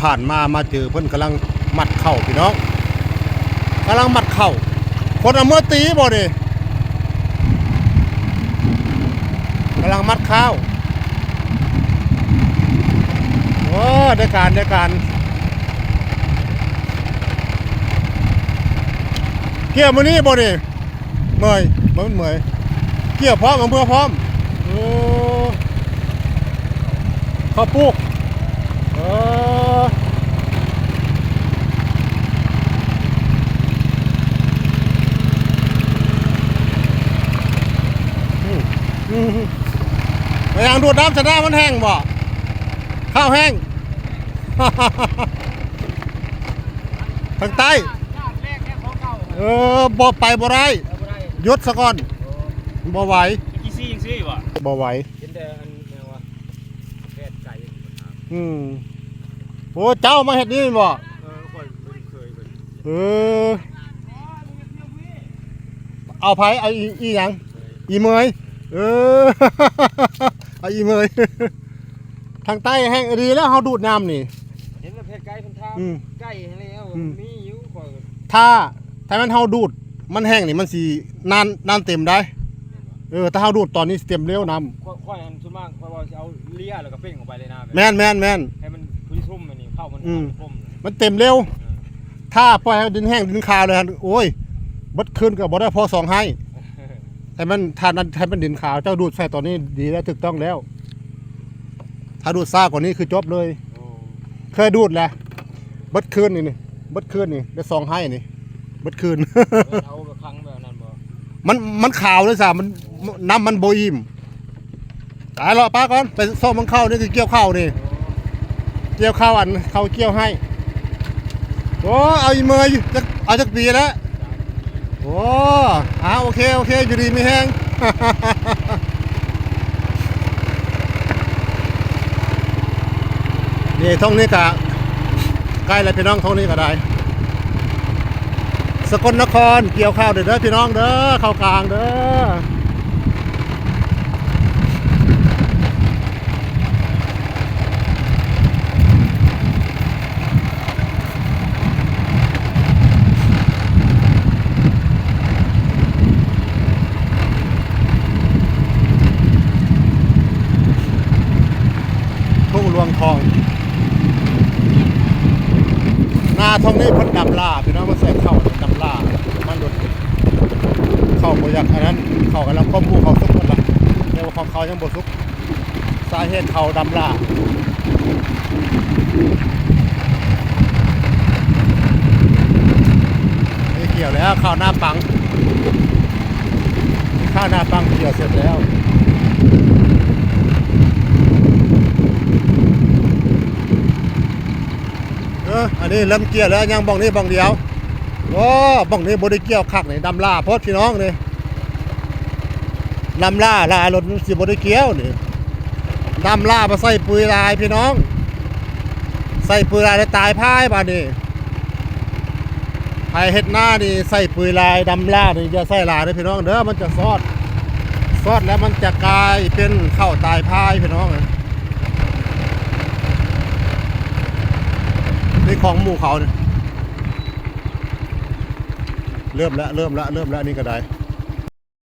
ຜ່ານມາ ມາເຈີເພິ່ນກຳລັງມັດເຂົ້າພີ່ນ້ອງ ກຳລັງມັດເຂົ້າ ຄົນເອົາເມືອຕີບໍ່ນີ້ ກຳລັງມັດຂ້າວ ໂອ້ ໄດ້ການ ໄດ້ການ ກ່ຽວມື້ນີ້ບໍ່ນີ້? ເມື່ອຍ ບໍ່ແມ່ນເມື່ອຍ ກ່ຽວພ້ອມ ເອົາເມືອພ້ອມ ໂອ້ ເຂົ້າປູກ ເອີ ອືມ ອືມ ໄປຫຍັງດູດນ້ຳຊະນະ ມັນແຫ້ງບໍ່? ຂ້າວແຫ້ງ ທາງໃຕ້ ເອີ ບໍ່ໄປບໍ່ໄດ້ ໄປບໍ່ໄດ້ ຢຸດສະກ່ອນ ບໍ່ໄຫວ ຂີ້ຊີ້ຈັ່ງຊີ້ບໍ່? ບໍ່ໄຫວ ເຫັນແຕ່ອັນຫຍັງວະ ແພດໄກ່ ອືມ ໂອ້ ເຈົ້າມາເຮັດນີ້ແມ່ນບໍ່? ເອີ ຂ້ອຍເຄີຍເບິ່ງ ເອີ ເອົາໃຜ ເອົາອີ່ ອີ່ຫຍັງ? ອີ່ເໝີຍ ເອີ ເອົາອີ່ເໝີຍ ທາງໃຕ້ແຫ້ງອີ່ຫຼີແລ້ວ ເຮົາດູດນ້ຳນີ້ ເຫັນແລ້ວແພດໄກ່ເພິ່ນຖາມ ອືມ ໄກ່ຫັ້ນແລ້ວ ອືມ ມີຢູ່ ຂ້ອຍ ຖ້າ ຖ້າແມ່ນເຮົາດູດ ມັນແຫ້ງນີ້ ມັນຊິນານ ນານເຕັມໄດ໋ ເອີ ຖ້າເຮົາດູດຕອນນີ້ຊິເຕັມເລັວນ້ຳ ຂ້ອຍ ຂ້ອຍອັນ ສ່ວນມາກຂ້ອຍວ່າຊິເອົາເລຍ ແລ້ວກໍເປັ່ງອອກໄປເລີຍນະ ແມ່ນ ແມ່ນ ແມ່ນ ໃຫ້ມັນ ຄືຊຸ່ມອັນນີ້ ເຂົ້າມັນ ອືມ ມັນເຕັມເລັວ ເອີ ຖ້າປ່ອຍໃຫ້ດິນແຫ້ງດິນຂາວເລີຍຫັ້ນ ໂອ້ຍ ເບິດຄືນກໍບໍ່ໄດ້ພໍສອງໄຮ່ ໃຫ້ມັນ ຖ້ານັ້ນ ໃຫ້ມັນດິນຂາວ ເຈົ້າດູດໃສ່ຕອນນີ້ດີແລ້ວ ຖືກຕ້ອງແລ້ວ ຖ້າດູດຊ້າກວ່ານີ້ຄືຈົບເລີຍ ໂອ້ ເຄີຍດູດແຫຼະ ເບິດຄືນນີ້ ເບິດຄືນນີ້ ໄດ້ສອງໄຮ່ນີ້ ເບິດຄືນ ເອີ ເອົາໄປຂັງແບບນັ້ນບໍ່? ມັນ ມັນຂາວເລີຍຊະ ມັນ ນ້ຳມັນບໍ່ອີ່ມ ໄປເລາະປ່າກ່ອນ ໄປຊອກເບິ່ງເຂົ້າ ນີ້ຄືກ່ຽວເຂົ້ານີ້ ກ່ຽວເຂົ້າ ອັນເຂົ້າກ່ຽວໃຫ້ ໂອ້ ເອົາອີ່ເມີຍຢູ່ ຈັກ ເອົາຈັກປີແລ້ວ? ໂອ້ ອ່າ ໂອເຄ ໂອເຄ ຢູ່ດີມີແຮງ ນີ້ ທົ່ງນີ້ກະໃກ້ແລ້ວພີ່ນ້ອງ ທົ່ງນີ້ກະໄດ້ ສະກົນນະຄອນ ກ່ຽວເຂົ້າເດີ ເດີພີ່ນ້ອງເດີ ເຂົ້າກາງເດີ. ທົ່ງຫຼວງທອງ ນາທົ່ງນີ້ເພິ່ນດຳຫຼ້າ ພີ່ນ້ອງ ມາໃສ່ເຂົ້າດຳຫຼ້າ ມັນໂດນ ເຂົ້າບໍ່ຢາກອັນນັ້ນ ເຂົ້າກຳລັງຄອບໝູ່ເຂົ້າສຸກໝົດລະ ແຕ່ວ່າຂອງເຂົາຍັງບໍ່ສຸກ ສາເຫດເຂົາດຳຫຼ້າ ນີ້ກ່ຽວແລ້ວ ເຂົ້າໜ້າປັງ ຂ້າໜ້າປັງກ່ຽວເສັດແລ້ວ ເອີ ອັນນີ້ເລີ່ມກ່ຽວແລ້ວ ຍັງບ່ອນນີ້ບ່ອນດຽວ ໂອ້ ບ່ອນນີ້ບໍ່ໄດ້ກ່ຽວຄັກນີ້ ດຳຫຼ້າໂພດພີ່ນ້ອງນີ້ ດຳຫຼ້າຫຼາຍລົດມັນຊິບໍ່ໄດ້ກ່ຽວນີ້ ດຳຫຼ້າບໍ່ໃສ່ປຸຍຫຼາຍພີ່ນ້ອງ ໃສ່ປຸຍຫຼາຍແລ້ວຕາຍພາຍບາດນີ້ ໃຜເຮັດນານີ້ໃສ່ປຸຍຫຼາຍ ດຳຫຼ້ານີ້ຢ່າໃສ່ຫຼາຍເດີພີ່ນ້ອງເດີ ມັນຈະຊອດ ຊອດແລ້ວມັນຈະກາຍເປັນເຂົ້າຕາຍພາຍພີ່ນ້ອງ ນີ້ຂອງໝູ່ເຂົານີ້ ເລີ່ມແລ້ວ ເລີ່ມແລ້ວ ເລີ່ມແລ້ວ ນີ້ກະໄດ້